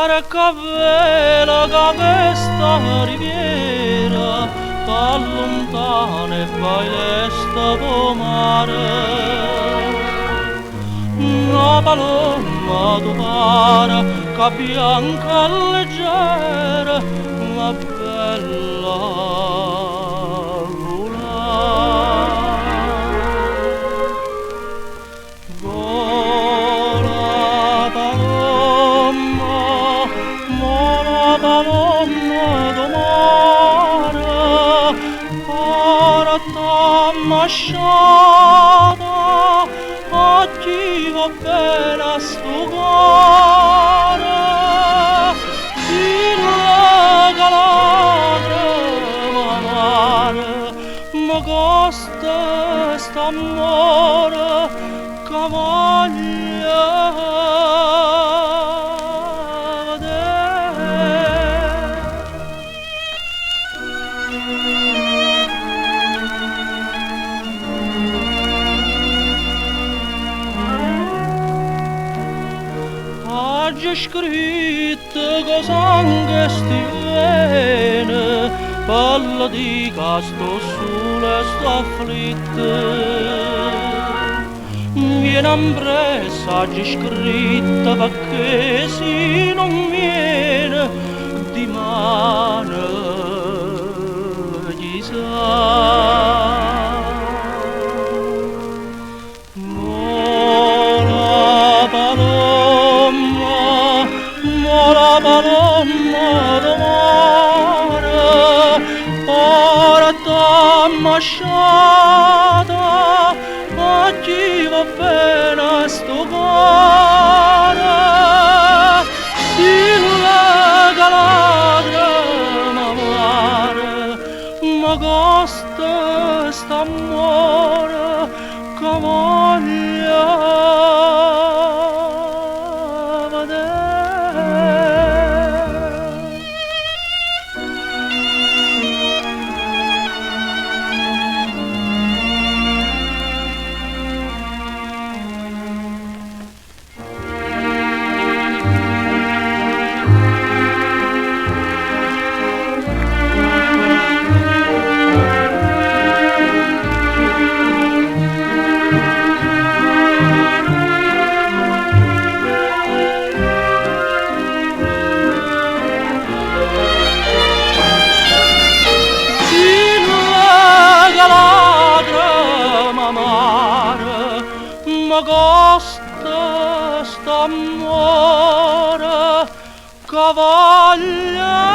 Barca a vela ca pe' 'sta riviera t'alluntana e vai lesta p' 'o mare. Na palomma tu pare ca bianca e leggera ma bella a vulà. Vola palomma, vola palomma do mare, porta 'mmasciata a chi vo' bene a 'stu core. Dille ca lacreme amare me costa st'ammore ca voglio vedè. Aggio scritto cu 'o sango 'e 'sti vene pe' lle di' ca sto sulo e sto afflitto. Viene ampressa, aggio scritto pecché si nun viene dimane chisà. Vola palomma, vola palomma do mare, porta 'mmasciata a chi vo' bene a 'stu core. Dille ca lacreme amare me costa st'ammore ca voglio vedè. Dille ca lacreme amare me costa st'ammore ca voglio.